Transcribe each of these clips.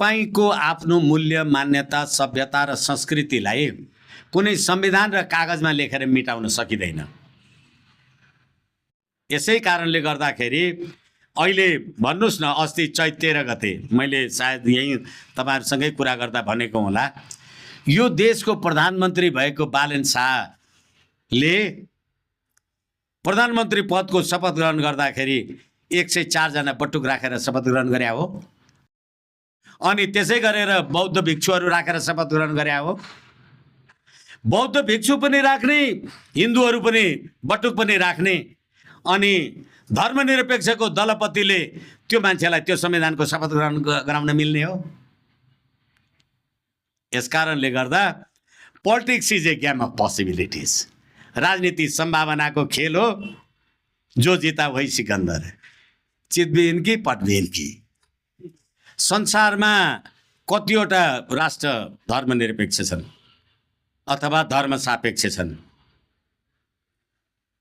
तपाईको आफ्नो मूल्य मान्यता सभ्यता र संस्कृतिलाई कुनै संविधान र कागजमा लेखेर मेटाउन सकिँदैन। यसै कारणले गर्दाखेरि अहिले भन्नुस् न, अस्ति चैत 13 गते मैले सायद यही तपाईहरुसँगै कुरा गर्दा भनेको होला, यो देशको प्रधानमन्त्री भएको बालेन शाहले प्रधानमन्त्री पदको शपथ ग्रहण गर्दाखेरि 104 जना बटुक राखेर शपथ ग्रहण गरे हो। अनि त्यसै गरेर बौद्ध भिक्षुहरू राखेर शपथ ग्रहण गरे हो। बौद्ध भिक्षु पनि राख्ने, हिन्दूहरू पनि बटुक पनि राख्ने, अनि धर्मनिरपेक्षको दलपतिले त्यो मान्छेलाई त्यो संविधानको शपथ ग्रहण गराउन मिल्ने हो? यसकारणले गर्दा politics is a game of possibilities. राजनीति संभावनाको खेल हो। जो जिता वही सिकन्दर, चितबिन की पटबिन की। संसारमा कतिवटा राष्ट्र धर्मनिरपेक्ष छन् अथवा धर्म सापेक्ष छन्।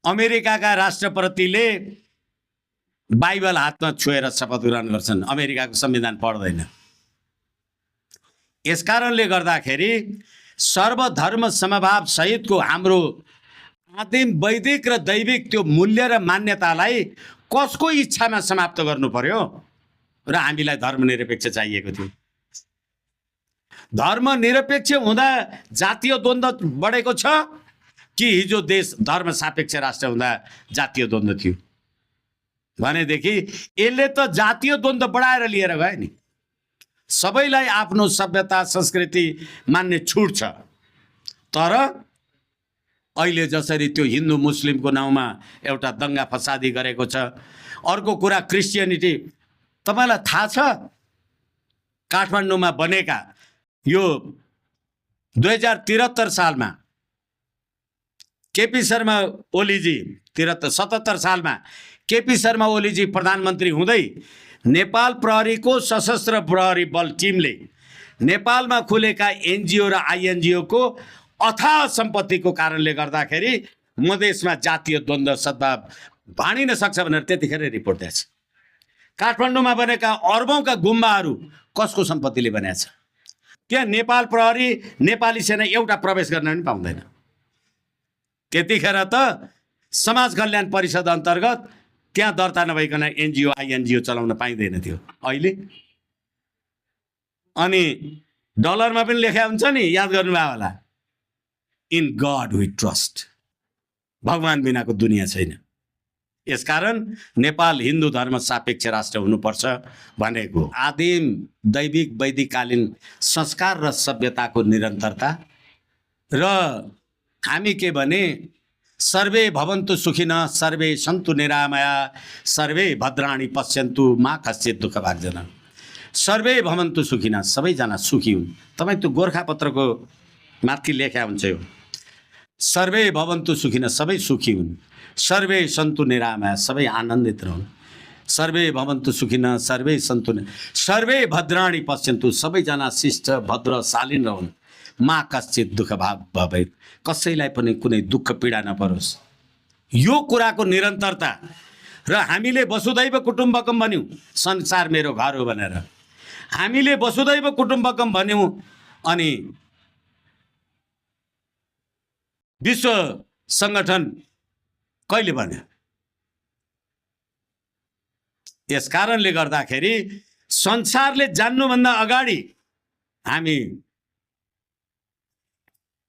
अमेरिकाका राष्ट्रपतिले बाइबल हातमा छोएर शपथ ग्रहण गर्छन्, अमेरिकाको संविधान पढ्दैन। यसकारणले गर्दाखेरि सर्वधर्म समभाव सहितको हाम्रो आदिम वैदिक र दैविक त्यो मूल्य र मान्यतालाई कसको इच्छामा समाप्त गर्नु पर्यो र हामीलाई धर्मनिरपेक्ष चाहिएको थियो। धर्मनिरपेक्ष हुँदा जातीय द्वन्द्व बढेको छ कि हिजो देश धर्म सापेक्ष राष्ट्र हुँदा जातीय द्वन्द्व थियो? भनेदेखि यसले त जातीय द्वन्द्व बढाएर लिएर गयो नि। सबैलाई आफ्नो सभ्यता संस्कृति मान्ने छुट छ, तर अहिले जसरी त्यो हिन्दू मुस्लिमको नाउँमा एउटा दंगा फसादी गरेको छ। अर्को कुरा क्रिस्चियनिटी, तपाईलाई थाहा छ काठमाडौँमा बनेका यो 2073 सालमा केपी शर्मा ओलीजी 77 सालमा केपी शर्मा ओलीजी प्रधानमन्त्री हुँदै नेपाल प्रहरीको सशस्त्र प्रहरी बल टिमले नेपालमा खुलेका एनजिओ र आइएनजिओ को अथाह सम्पत्तिको कारणले गर्दाखेरि मधेसमा जातीय द्वन्द्व सद्भाव भाँडिन सक्छ भनेर त्यतिखेर रिपोर्ट दिएछ। काठमाडौँमा बनेका अर्बौंका गुम्बाहरू कसको सम्पत्तिले बनेको छ? त्यहाँ नेपाल प्रहरी नेपाली सेना एउटा प्रवेश गर्न पनि पाउँदैन। त्यतिखेर त समाज कल्याण परिषद अन्तर्गत त्यहाँ दर्ता नभइकन एनजिओ आइएनजिओ चलाउन पाइँदैन थियो। अहिले अनि डलरमा पनि लेखा हुन्छ नि, याद गर्नुभयो होला, इन गॉड वी ट्रस्ट। भगवान बिनाको दुनियाँ छैन। यसकारण नेपाल हिन्दू धर्म सापेक्ष राष्ट्र हुनुपर्छ भनेको आदिम दैविक वैदिककालीन संस्कार र सभ्यताको निरन्तरता र हामी के भने सर्वे भवन्तु सुखिनः सर्वे सन्तु निरामया सर्वे भद्राणि पश्यन्तु मा कश्चित् दुःख भाग्दैन। सर्वे भवन्तु सुखिनः, सबैजना सुखी हुन्। तपाईँ त्यो गोर्खापत्रको माथि लेखा हुन्छ यो, सर्वे भवन्तु सुखिनः, सबै सुखी हुन्। सर्वे सन्तु निरामया, सबै आनन्दित रहन्। सर्वे भवन्तु सुखिनः सर्वे सन्तु, सर्वे भद्राणि पश्यन्तु, सबैजना शिष्ट भद्र शालीन रहन्। मा कश्चित् दुःख भाग भवेत्, कसैलाई पनि कुनै दुःख पीडा नपरोस्। यो कुराको निरन्तरता र हामीले वसुदैव कुटुम्बकम भन्यौं, संसार मेरो घर हो भनेर हामीले वसुदैव कुटुम्बकम भन्यौं। अनि विश्व संगठन कहिले भन्यो? यसकारणले गर्दाखेरि संसारले जान्नुभन्दा अगाडि हामी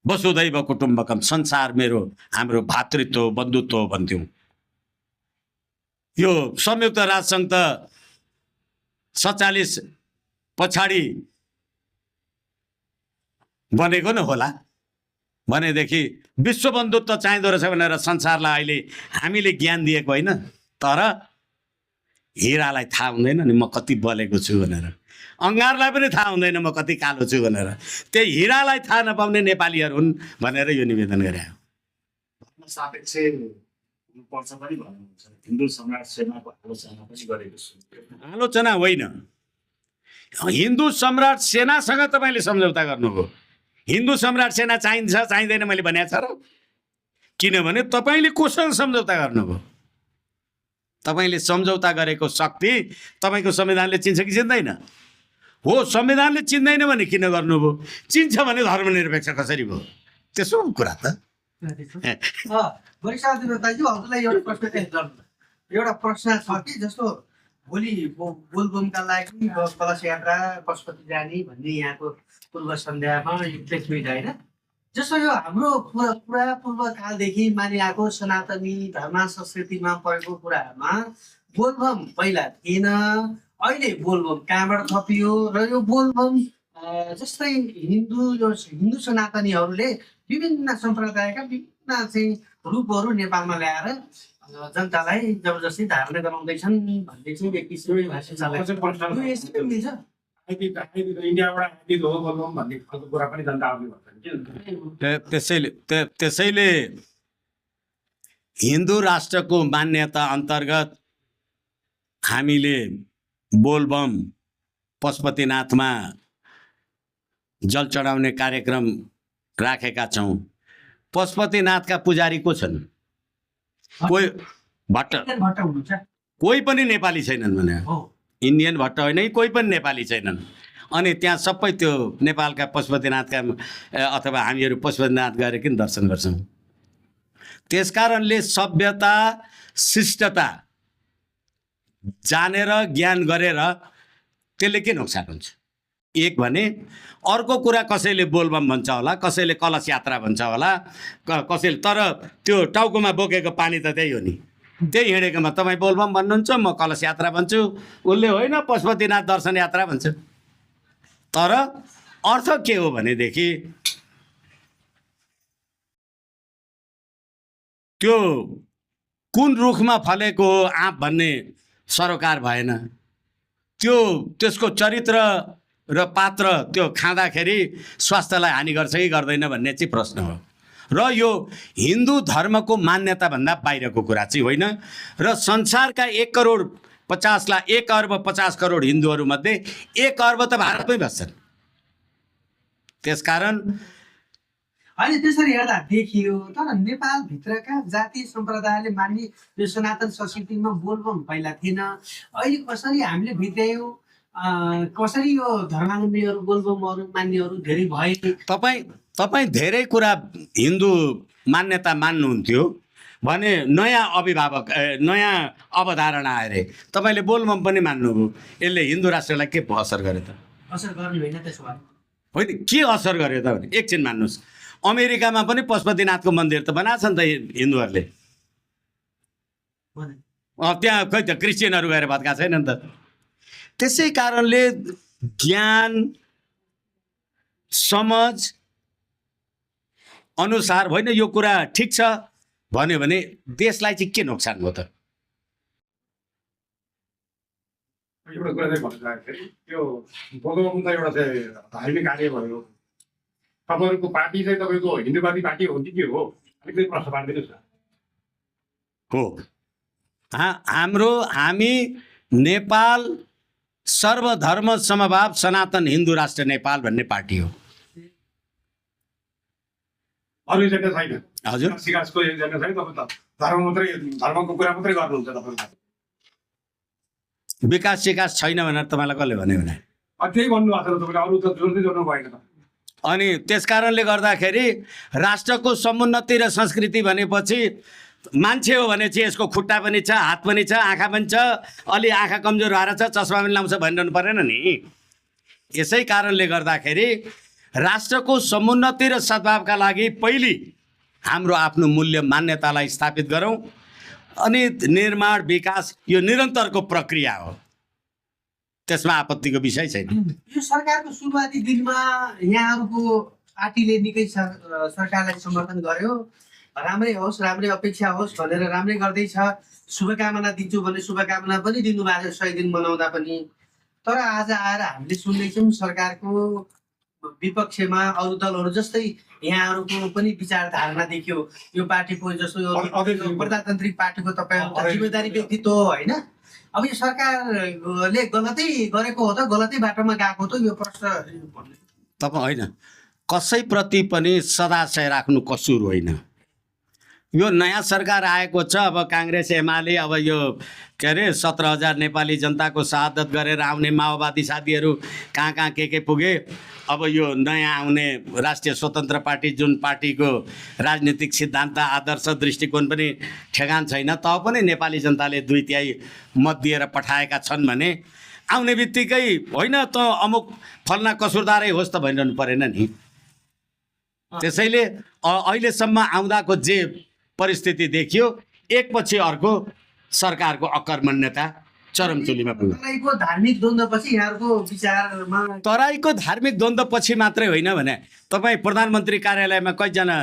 वसुदैव कुटुम्बकम, संसार मेरो हाम्रो भातृत्व बन्धुत्व भन्थ्यौं। यो संयुक्त राष्ट्रसङ्घ त 47 पछाडि बनेको न होला। भनेदेखि विश्व बन्धुत्व चाहिँदो रहेछ भनेर संसारलाई अहिले हामीले ज्ञान दिएको होइन, तर हिरालाई थाहा हुँदैन नि म कति बलेको छु भनेर, अङ्गारलाई पनि थाहा हुँदैन म कति कालो छु भनेर। त्यही हिरालाई थाहा नपाउने नेपालीहरू हुन् भनेर यो निवेदन गरे। सापेक्ष हुनुपर्छ पनि भन्नुहुन्छ। हिन्दू सम्राट सेनाको आलोचना पनि गरेको छु। आलोचना होइन, हिन्दू सम्राट सेनासँग तपाईँले सम्झौता गर्नुभयो। हिन्दू सम्राट सेना चाहिन्छ चाहिँदैन मैले भनेको छ र? किनभने तपाईँले कोसँग सम्झौता गर्नुभयो? तपाईँले सम्झौता गरेको शक्ति तपाईँको संविधानले चिन्छ कि चिन्दैन? हो संविधानले चिन्दैन भने किन गर्नुभयो, चिन्छ भने धर्मनिरपेक्ष कसरी भयो? त्यसो कुरा त दाजु हजुरलाई एउटा प्रश्न छ कि जस्तो भोलि बोलबमका लागि कलश यात्रा पशुपति जाने भन्ने यहाँको पूर्व सन्ध्यामा ट्विट होइन, जस्तो यो हाम्रो पुरा पूर्वकालदेखि मानिआएको सनातनी धर्म संस्कृतिमा परेको कुरामा बोलबम पहिला थिएन, अहिले बोलबम कहाँबाट थपियो र यो बोलबम जस्तै हिन्दू सनातनीहरूले विभिन्न सम्प्रदायका विभिन्न चाहिँ रूपहरू नेपालमा ल्याएर जनतालाई जबरजस्ती धारण गराउँदैछन् भन्ने चाहिँ एक किसिमले भाषा चलाएको मिल्छ। इन्डियाबाट आइदिएको हो बोलबम भन्ने खालको कुरा पनि जनताहरूले भन्छन्। त्यसैले हिन्दू राष्ट्रको मान्यता अन्तर्गत हामीले बोलबम पशुपतिनाथमा जल चढाउने कार्यक्रम राखेका छौँ। पशुपतिनाथका पुजारी को छन्? कोही भट्ट हुनुहुन्छ, कोही पनि नेपाली छैनन् भने इन्डियन भट्ट होइन, कोही पनि नेपाली छैनन्। अनि त्यहाँ सबै त्यो नेपालका पशुपतिनाथका अथवा हामीहरू पशुपतिनाथ गएर किन दर्शन गर्छौँ? त्यसकारणले सभ्यता शिष्टता जानेर ज्ञान गरेर त्यसले के नोक्सान हुन्छ? एक भने अर्को कुरा कसैले बोलबम भन्छ होला, कसैले कलश यात्रा भन्छ होला, कसैले, तर त्यो टाउकोमा बोकेको पानी त त्यही हो नि, त्यही हिँडेकोमा तपाईँ बोलबम भन्नुहुन्छ, म कलश यात्रा भन्छु, उसले होइन पशुपतिनाथ दर्शन यात्रा भन्छ। तर अर्थ के हो भनेदेखि त्यो कुन रुखमा फलेको हो आँप भन्ने सरोकार भएन, त्यसको चरित्र र पात्र त्यो खाँदाखेरि स्वास्थ्यलाई हानि गर्छ कि गर्दैन भन्ने चाहिँ प्रश्न हो। र यो हिन्दू धर्मको मान्यताभन्दा बाहिरको कुरा चाहिँ होइन। र संसारका 1 अर्ब 50 करोड हिन्दूहरूमध्ये 1 अर्ब त भारतमै बस्छन्। त्यसकारण अहिले त्यसरी हेर्दा देखियो, तर नेपालभित्रका जाति सम्प्रदायले मान्ने यो सनातन संस्कृतिमा बोलबम पहिला थिएन, अहिले कसरी हामीले भित्र्यायौँ, कसरी यो धर्मावलम्बीहरू बोलबमहरू मान्नेहरू धेरै भए। तपाईँ धेरै कुरा हिन्दू मान्यता मान्नुहुन्थ्यो भने नयाँ अभिभावक नयाँ अवधारणा आएर तपाईँले बोलबम पनि मान्नुभयो, यसले हिन्दू राष्ट्रलाई के असर गर्यो त? असर गर्ने होइन त्यसो भए होइन, के असर गर्यो त भने एकछिन मान्नुहोस्, अमेरिकामा पनि पशुपतिनाथको मन्दिर त बनाएको छ नि त हिन्दूहरूले, त्यहाँ खै त क्रिस्चियनहरू गएर भत्का छैन नि त। त्यसै कारणले ज्ञान समझ अनुसार होइन यो कुरा ठिक छ भन्यो भने देशलाई चाहिँ के नोक्सान भयो त? एउटा कुरा चाहिँ भन्न चाहेको यो बोलबम त एउटा चाहिँ धार्मिक कार्य भयो। तपाईँहरूको पार्टी चाहिँ तपाईँको हिन्दूवादी पार्टी हो कि के हो? अलिकति प्रश्न पारिदिनुहोस् न। हो, हामी नेपाल सर्वधर्म समभाव सनातन हिन्दू राष्ट्र नेपाल भन्ने पार्टी हो। अरू एजेन्डा छैन? हजुर, विकासको एजेन्डा छैन? तपाईँ त धर्मको कुरा मात्रै गर्नुहुन्छ तपाईँको। विकास सिकास छैन भनेर तपाईँलाई कसले भन्यो भने? त्यही भन्नुभएको छ तपाईँले, अरू त जोड्दै जोड्नु भएन त। अनि त्यस कारणले गर्दाखेरि राष्ट्रको समुन्नति र संस्कृति भनेपछि मान्छे हो भने चाहिँ यसको खुट्टा पनि छ, हात पनि छ, आँखा पनि छ, अलि आँखा कमजोर भएर छ, चस्मा पनि लाउँछ भनिरहनु परेन नि। यसै कारणले गर्दाखेरि राष्ट्रको समुन्नति र सद्भावका लागि पहिले हाम्रो आफ्नो मूल्य मान्यतालाई स्थापित गरौँ, अनि निर्माण विकास यो निरन्तरको प्रक्रिया हो, त्यसमा आपत्तिको विषय छैन। यो सरकारको सुरुवाती दिनमा यहाँहरूको पार्टीले निकै सरकारलाई समर्थन गर्यो, राम्रै होस्, राम्रै अपेक्षा होस् भनेर राम्रै गर्दैछ, शुभकामना दिन्छु भने शुभकामना पनि दिनुभएको छ 100 दिन मनाउँदा पनि। तर आज आएर हामीले सुन्दैछौँ सरकारको विपक्षमा अरू दलहरू जस्तै यहाँहरूको पनि विचारधारणा देखियो। यो पार्टीको जस्तो प्रजातान्त्रिक पार्टीको तपाईँहरूको जिम्मेदारी व्यक्तित्व हो होइन, अब यो सरकारले गलतै गरेको हो त, गलतै बाटोमा गएको त? यो प्रश्न तपाईँ होइन, कसैप्रति पनि सदाशय राख्नु कसुर होइन, यो नयाँ सरकार आएको छ, अब काङ्ग्रेस एमाले अब यो के अरे 17,000 नेपाली जनताको शहादत गरेर आउने माओवादी साथीहरू कहाँ कहाँ के पुगे। अब यो नयाँ आउने राष्ट्रिय स्वतन्त्र पार्टी जुन पार्टीको राजनीतिक सिद्धान्त आदर्श दृष्टिकोण पनि ठेगान छैन, तब पनि नेपाली जनताले 2/3 मत दिएर पठाएका छन् भने आउने बित्तिकै होइन त अमुक फल्ना कसुरदारै होस् त भनिरहनु परेन नि। त्यसैले अहिलेसम्म आउँदाको जे परिस्थिति देखियो, एकपछि अर्को सरकारको अकर्मण्यता चरमचुलीमा पुग्यो। तराईको धार्मिक द्वन्द्वपछि यहाँहरूको विचारमा तराईको धार्मिक द्वन्द्वपछि मात्रै होइन भने तपाईँ प्रधानमन्त्री कार्यालयमा कतिजना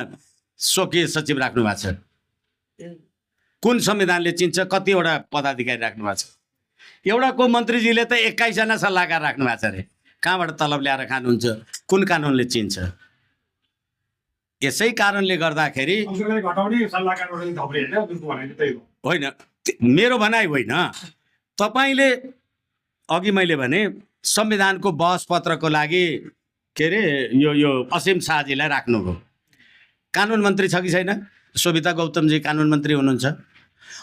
स्वकीय सचिव राख्नु भएको छ? कुन संविधानले चिन्छ? कतिवटा पदाधिकारी राख्नु भएको छ? एउटा को मन्त्रीजीले त 21 जना सल्लाहकार राख्नु भएको छ अरे। कहाँबाट तलब ल्याएर खानुहुन्छ? कुन कानुनले चिन्छ? यसै कारणले गर्दाखेरि घटाउने सल्लाहकारबाट थप्रे होइन, जुनको भनाइ त्यही हो। होइन, मेरो भनाइ होइन। तपाईँले अघि मैले भने संविधानको बहस पत्रको लागि के अरे यो असीम शाहजीलाई राख्नुभयो। कानुन मन्त्री छ कि छैन? शोभिता गौतमजी कानुन मन्त्री हुनुहुन्छ।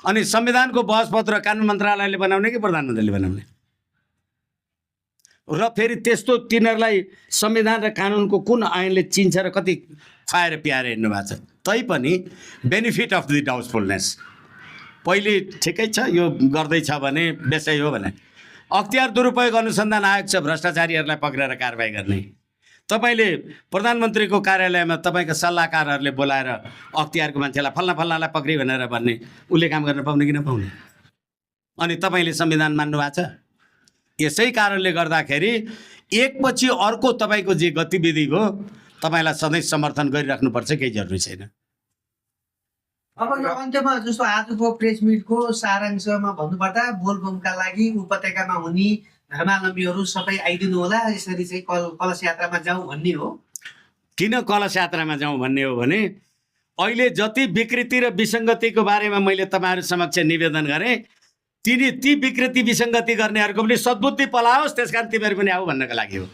अनि संविधानको बहस पत्र कानुन मन्त्रालयले बनाउने कि प्रधानमन्त्रीले बनाउने? र फेरि त्यस्तो तिनीहरूलाई संविधान र कानुनको कुन ऐनले चिन्छ र कति खुवाएर पियाएर हिँड्नु भएको छ? तैपनि बेनिफिट अफ द डाउटफुलनेस पहिले ठिकै छ, यो गर्दैछ भने बेसै हो भने। अख्तियार दुरुपयोग अनुसन्धान आयोग छ भ्रष्टाचारीहरूलाई पक्रेर कारबाही गर्ने। तपाईँले प्रधानमन्त्रीको कार्यालयमा तपाईँका सल्लाहकारहरूले बोलाएर अख्तियारको मान्छेलाई फल्नालाई पक्रि भनेर भन्ने, उसले काम गर्न पाउने कि नपाउने? अनि तपाईँले संविधान मान्नु भएको छ? यसै कारणले गर्दाखेरि एकपछि अर्को तपाईँको जे गतिविधि हो तपाईँलाई सधैँ समर्थन गरिराख्नुपर्छ, केही जरुरी छैन। अब यो अन्त्यमा जस्तो आजको प्रेस मिटको सारांशमा भन्नुपर्दा बोलबमका लागि उपत्यकामा हुने धर्मावलम्बीहरू सबै आइदिनु होला, यसरी चाहिँ कलश यात्रामा जाउँ भन्ने हो। किन कलश यात्रामा जाउँ भन्ने हो भने अहिले जति विकृति र विसङ्गतिको बारेमा मैले तपाईँहरू समक्ष निवेदन गरेँ, ती विकृति विसङ्गति गर्नेहरूको पनि सद्बुद्धि पलाओस्, त्यसकारण तिमीहरू पनि आऊ भन्नको लागि हो।